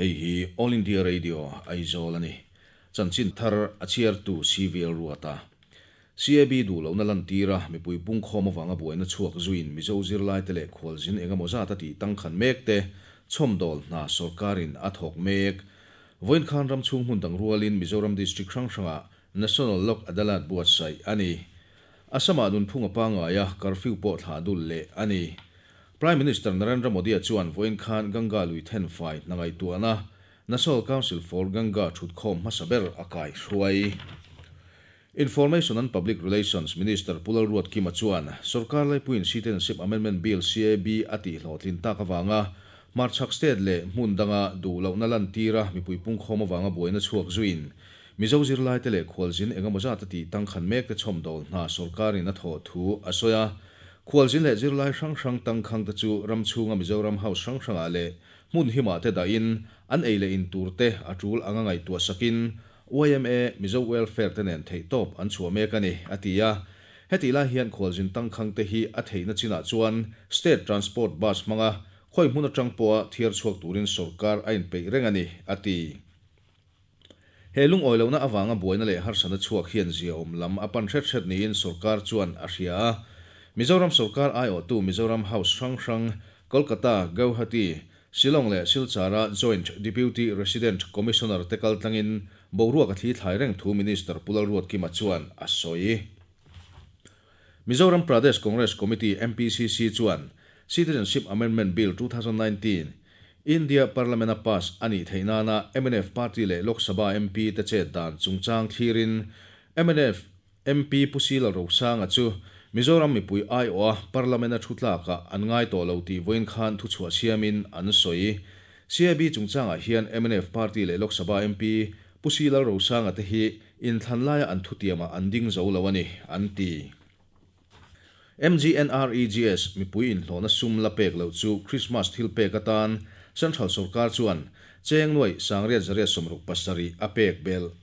Hei hi All India Radio Aizawl a ni. Chanchin thar a chhiartu CVL Ruata. CAB duh lohna lantira mipui pungkhawm avanga buaina chhuak zuiin Mizo zirlaite leh khualzin engemaw zat a tih tangkhan mekte chhawmdawl hna sawrkarin a thawk mek. Vawiin khan ram chhung hmun dang rualin Mizoram District hrang hrangah National Lok Adalat buatsaih a ni. Assam-ah nunphung a pangngai a, curfew pawh thlah dul leh a ni. Prime Minister Narendra Modi-a chuan vawiin khan Ganga lui thenfai hna ngaihtuahna National Council for Ganga thutkhawm hmasa ber a kaihruai. Information and Public Relations Minister Pu Lalruatkima chuan sorkar laipuiin Citizenship Amendment Bill, CAB, a tihhlawhtlin tak avanga hmarchhak state leh hmun danga duh lohna lantira mipui pungkhawm avanga buaina chhuak zuiin Mizo zirlaite leh khualzin engemaw zat a tih tangkhan mekte chhawmdawl hna sorkarin a thawh thu a sawi a. Khualzin leh zirlai hrang hrang tangkhangte chu ram chhunga Mizoram House hrang hrangah leh hmun himah te dahin an ei leh in turte a tul anga ngaihtuah sakin yma Mizo Welfare te nen theihtawp an chhuah mek a ni, a ti a. Hetih lai hian khualzin tangkhangte hi a theihna chinah chuan State Transport Bus hmanga khawi hmun atang pawha thiar chhuak turin sorkar a inpeih reng a ni, a ti. He lungawi lohna avanga buaina leh harsatna chhuak hian ziaawm lam a pan hret hret niin sorkar chuan a hria a. Mizoram sorkar aiawhtu Mizoram House hrang hrang, Kolkata, Gauhati, Shillong leh Silchara Joint Deputy Resident Commissioner te kaltlangin boruak a thli thlai reng thu Minister Pu Lalruatkima chuan a sawi. Mizoram Pradesh Congress Committee, MPCC, chuan Citizenship Amendment Bill 2019, India Parliament-a pass a nih theih nana mnf party leh Lok Sabha MP te chet dan chungchang thlirin mnf MP Pu Sila Rosanga chu Mizoram mipui aiawha Parliament-a thu tlakah an ngai tawh lo tih vawiin khan thuchhuah siamin an sawi. CAB chungchangah hian mnf party leh Lok Sabha MP Pu Sila Rosanga te hi inthlan laia an thutiamah an ding zo lo a ni, an ti. MGNREGS mipui inhlawhna sum la pek loh chu Krismas thil pek atan Central sorkar chuan cheng nuaih 867 a pek belh.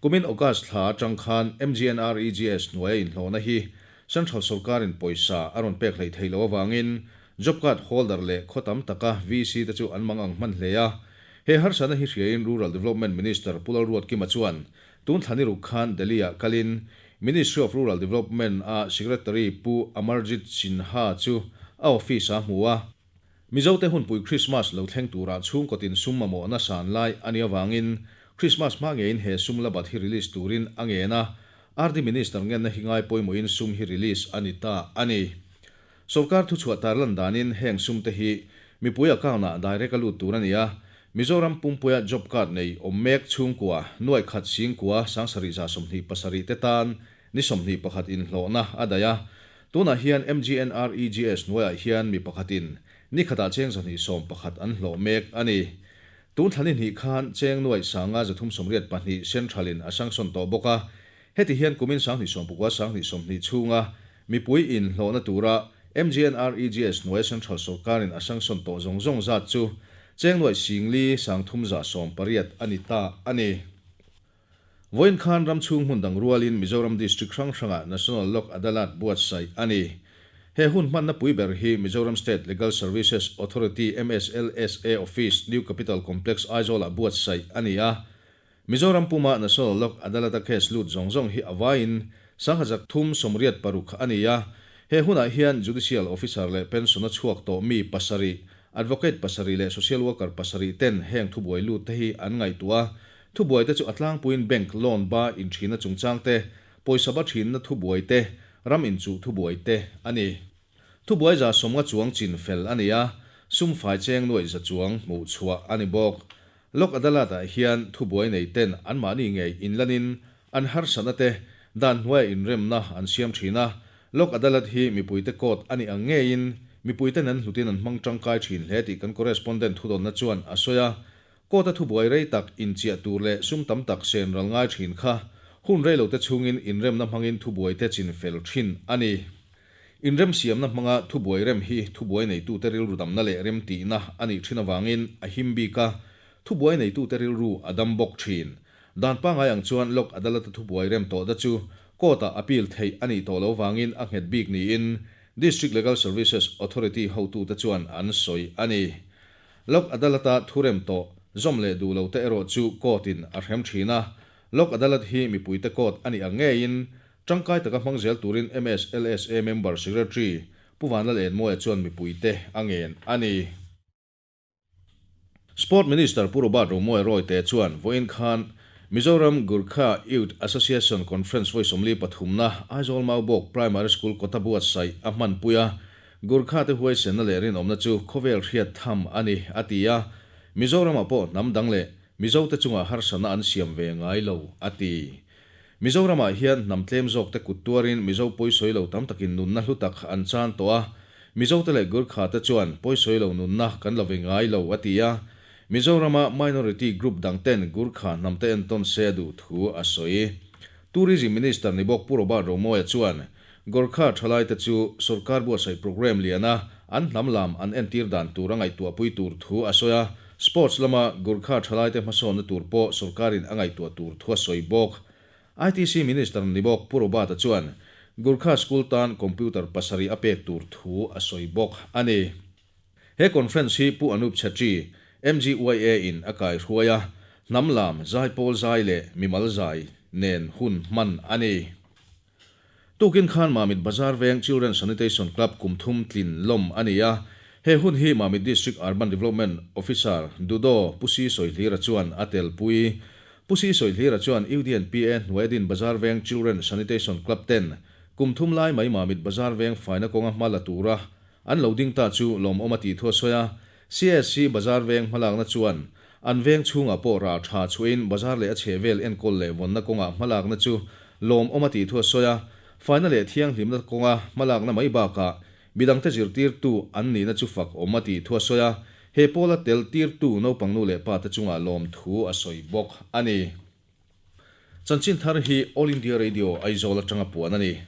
Kumin August thla atang khan MGNREGS hnuaia inhlawhna hi Central sorkarin pawisa a rawn pek hleih theih loh avangin Job Card holder leh khaw tam taka VC te chu an mang ang hman hle a. He harsatna hi hriain Rural Development Minister Pu Lalruatkima chuan tun thla ni ruk khan Delhi-ah kalin Ministry of Rural Development-a Secretary Pu Amarjit Sinha chu a office-ah hmu a. Mizote hunpui Krismas lo thleng turah chhungkaw tin sum mamawhna san lai a nih avangin Krismas hma ngeiin he sum la bat hi release turin a ngen a, RD Minister ngenna hi ngai pawimawhin sum hi release a ni ta a ni. Sorkar thuchhuah tarlan danin heng sum te hi mipui account-ah direct a lut tur a ni a, Mizoram pumpuia job card nei awm mek chhungkua nuaih khat singkua 7727 te tan ni 21 inhlawhna a daih a. Tunah hian MGNREGS hnuaiah hian mi pakhatin ni khatah cheng 211 an hlawh mek a ni. Tun thla ni hnih khan cheng nuaih 532 Central-in a sanction tawh bawk a. Heti hian kumin 2019 2020 chhunga mipui inhlawhna tura MGNREGS hnuaia Central sorkarin a sanction tawh zawng zawng zat chu cheng nuaih 5318 a ni ta a ni. Vawiin khan ram chhung hmun dang rualin Mizoram District hrang hrangah National Lok Adalat buatsaih a ni. He hun hmanna pui ber hi Mizoram State Legal Services Authority, MSLSA, Office, New Capital Complex, Aizawlah buatsaih a ni a. Mizoram puma National Lok Adalat-a case lut zawng zawng hi a vaiin 1386 a ni a. He hunah hian Judicial Officer leh Pension-a chhuak tawh mi pasarih, Advocate pasarih leh Social Worker pasarih ten heng thubuai lut te hi an ngaihtuah a. Thubuai te chu a tlangpuiin bank loan ba inthihna chungchang te, pawisa ba thinna thubuai te, ram inchuh thubuai te a ni. Thubuai 150 chuang chin fel a ni a, sum fai cheng nuaih za chuang hmuh chhuah a ni bawk. Lok Adalat-ah hian thubuai nei ten anmahni ngei inlanin an harsatna te dan hnuaia inremna an siam thin a. Lok Adalat hi mipuite court a nih ang ngeiin mipuiten an hlutin an hmang tangkai thin hle tih kan correspondent thudawnna chuan a sawi a. Court-a thubuai rei tak inchiah tur leh sum tam tak sen ral ngai thin kha hun rei lote chhungin inremna hmangin thubuaite chin fel thin a ni. Inremsiamna hmanga thubuai rem hi thubuai neitute rilru damna leh remtihna a nih thin avangin a him bik a, thubuai neitute rilru a dam bawk thin. Dan pangngai ang chuan Lok Adalat-a thubuai rem tawh da chu court-ah appeal theih a nih tawh lo vangin a nghet bik niin District Legal Services Authority hotute chuan an sawi a ni. Lok Adalat-a thurem tawh. Zawm leh duh lote erawh chu court-in a hrem thin a. Lok Adalat hi mipuite court a nih ang ngeiin tangkai taka hmang zel turin MSLSA Member Secretary Pu Vanlalenmawia chuan mipuite a ngen a ni. Sport Minister Pu Robert Romawia Royte chuan vawiin khan Mizoram Gurkha Youth Association Conference vawi 43na Aizawl Maubawk Primary School kawta buatsaih a hmanpui a, Gurkha te huaisenna leh rinawmna chu khawvel hriat tham a ni, a ti a. Mizoramah pawh hnam dang leh Mizote chungah harsatna an siam ve ngai lo, a ti. Mizoramah hian hnam tlem zawkte kut tuarin Mizo pawisawi lo tam takin nunna hlu tak an chan tawh a, Mizote leh Gurkha te chuan pawisawi lo nunna kan la ve ngai lo, a ti a. Mizorama minority group dang ten Gurkha hnamte entawn se a duh thu a sawi. Tourism Minister ni bawk Pu Robert Romawia chuan Gorkha thalaite chu sorkar buatsaih programme liana an hnam lam an entir dan tur a ngaihtuahpui tur thu a sawi a, sports lama Gurkha thalaite hmasawnna tur pawh sorkarin a ngaihtuah tur thu a sawi bawk. ITC Minister ni bawk Pu Robert-a chuan Gurkha School tan computer pasarih a pek tur thu a sawi bawk a ni. He conference hi Pu Anup Chhetri, MGYA in a kaihruai a, hnam lam zaipawl zai leh mimal zai nen hun hman a ni. Tukin khan Mamit Bazar Veng Children Sanitation Club kum thum tlin lawm a ni a, he hun hi Mamit District Urban Development Officer Dudo Pu Si Sawihlira chuan a telpui. Pu Si Sawihlira chuan UDNPA hnuaia din Bazar Veng Children Sanitation Club ten kum thum lai mai Mamit Bazar Veng faina kawnga hma la tura an lo ding ta chu lawmawm a tih thu a sawi a. CSC Bazar Veng hmalakna chuan an veng chhungah pawh rah tha chhuahin bazar leh a chhehvel enkawl leh vawnna kawngah hmalakna chu lawmawm a tih thu a sawi a. Faina leh thianghlimna kawnga hmalakna mai bakah midangte zirtirtu an nihna chu fak awm a tih thu a sawi a. He pawla tel tirtu naupang nu leh pa te chungah lawmthu a sawi bawk a ni. Chanchin thar hi All India Radio Aizawl atanga puan a ni.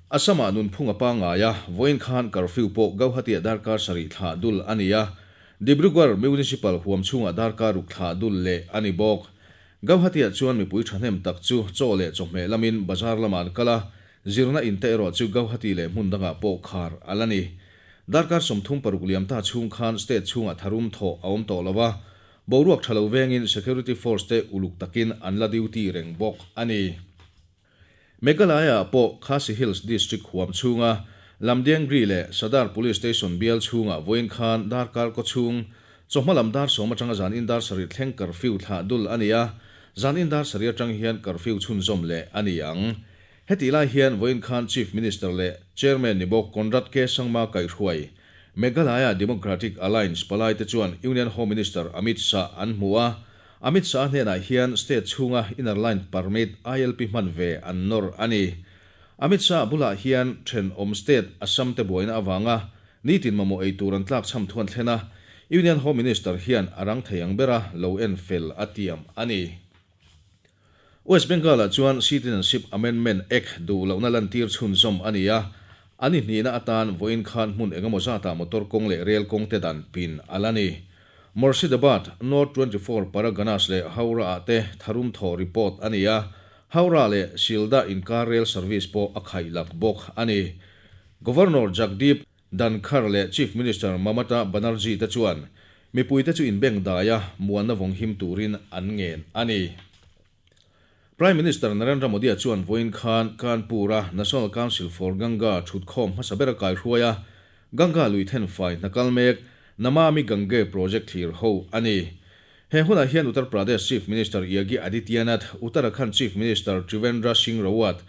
Assam-ah nunphung a pangngai a, vawiin khan curfew pawh Gauhati-ah darkar sarih thlah dul a ni a, Dibrugarh Municipal huam chhungah darkar ruk thlah dul leh a ni bawk. Gauhati-ah chuan mipui thahnem tak chu chaw leh chawhmeh lamin bazar lamah an kal a, zirna inte erawh chu Gauhati leh hmun dangah pawh khar a la ni. Darkar 36 liam ta chhung khan state chhungah tharum thawh a awm tawh lo a, Boruak tha lo vengin security force te uluk takin an la duty reng bawk a ni. Meghalaya ah pawh Khasi Hills District huam chhunga Lamdiangri leh Sadar Police Station bial chhungah vawiin khan darkar kaw chhung chawhma lam dar sawm atanga zan in dar sarih thleng curfew thlah dul a ni a, zan in dar sarih atang hian curfew chhunzawm leh a ni ang. Hetih lai hian vawiin khan Chief Minister leh Chairman ni bawk Conrad K. Sangma kaihhruai Meghalaya Democratic Alliance palaite chuan Union Home Minister Amit Shah an hmu a, Amit Shah hnenah hian state chhunga Inner Line Permit, ILP, hman ve an nawr a ni. Amit Shah bulah hian thenawm state Assam te buaina avanga nitin mamawh ei tur an tlakchham thu an thlen a, Union Home Minister hian a rang thei ang bera lo en fel a tiam a ni. West Bengal-ah chuan Citizenship Amendment Act duh lohna lantir chhunzawm a ni a, an inhnihna atan vawiin khan hmun engemaw zatah motor kawng leh rel kawng te dan pin a la ni. Murshidabad, North 24 Parganas leh Howrah-ah te tharum thawh report a ni a, Howrah leh Sealdah inkar rel service pawh a khaihlak bawk a ni. Governor Jagdeep Dhankhar leh Chief Minister Mamata Banerjee te chuan mipuite chu inbeng daia muanna vawng him turin an ngen a ni. Prime Minister Narendra Modi-a chuan vawiin khan Kanpur-a National Council for Ganga thutkhawm hmasa bera kaihruai a, Ganga lui thenfai hna kal mek Namami Gange project thlir ho a ni. He hunah hian Uttar Pradesh Chief Minister Yogi Adityanath, Uttarakhand Chief Minister Trivendra Singh Rawat,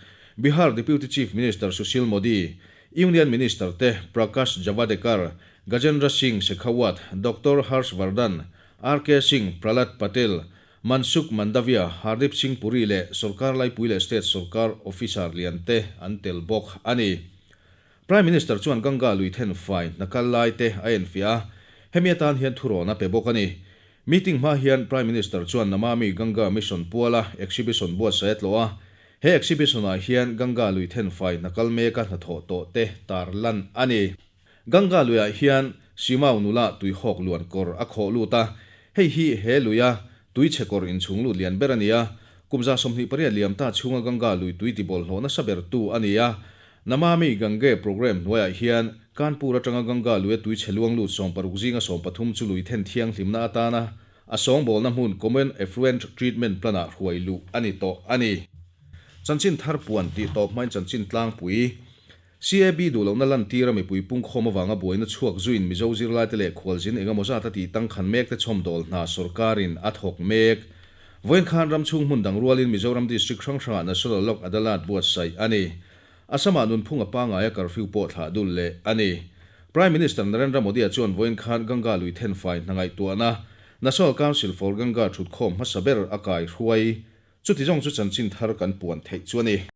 Bihar Deputy Chief Minister Sushil Modi, Union Minister te Prakash Javadekar, Gajendra Singh Shekhawat, Doctor Harsh Vardhan, RK Singh, Prahlad Patel, Mansukh Mandaviya, Hardeep Singh Puri leh sorkar laipui leh state sorkar officer lian te an tel bawk a ni. Prime Minister chuan Ganga lui then fai hna kal lai te a enfiah a, hemi atan hian thurawn a pe bawk a ni. Meeting hma hian Prime Minister chuan Namami Ganga Mission puala exhibition buatsaih a tlawh a, He exhibition-ah hian Ganga lui thenfai hna kal meka hnathawh tawh te tar lan a ni. Ganga luiah hian Simau nula tuihawk luan kawr a khawh lut a, hei hi he luia tui chhe kawr inchhung lut lian ber a ni a, kum 28 liam ta chhunga Ganga lui tui tibawlhhlawh nasa bertu a ni a. Namami Gange programme hnuaiah hian Kanpur atanga Ganga luia tui chhe luang lut 60 zinga 13 chu lui then thianghlimna atana a sawngbawlna hmun Commen Effluent Treatment Plant-ah hruai luh a ni tawh a ni. Chanchin thar puan tih tawp hmain chanchin tlangpui. CAB duh lohna lantira mipui pungkhawm avanga buaina chhuak zuiin Mizo zirlaite leh khualzin eng emaw zat a tih tangkhan mekte chhawmdawl hna sorkarin a thawk mek. Vawiin khan ram chhung hmun dang rualin Mizoram district hrang hrangah National Lok Adalat buatsaih a ni. Assam-ah nunphung a pangai a, curfew pawh thlah dul leh a ni. Prime Minister Narendra Modi-a chuan vawiin khan Ganga lui thenfai hna ngaihtuahna National Council for Ganga thutkhawm hmasa ber a kaihruai. Chuti zawng chu chanchin thar kan puan theih chu a ni.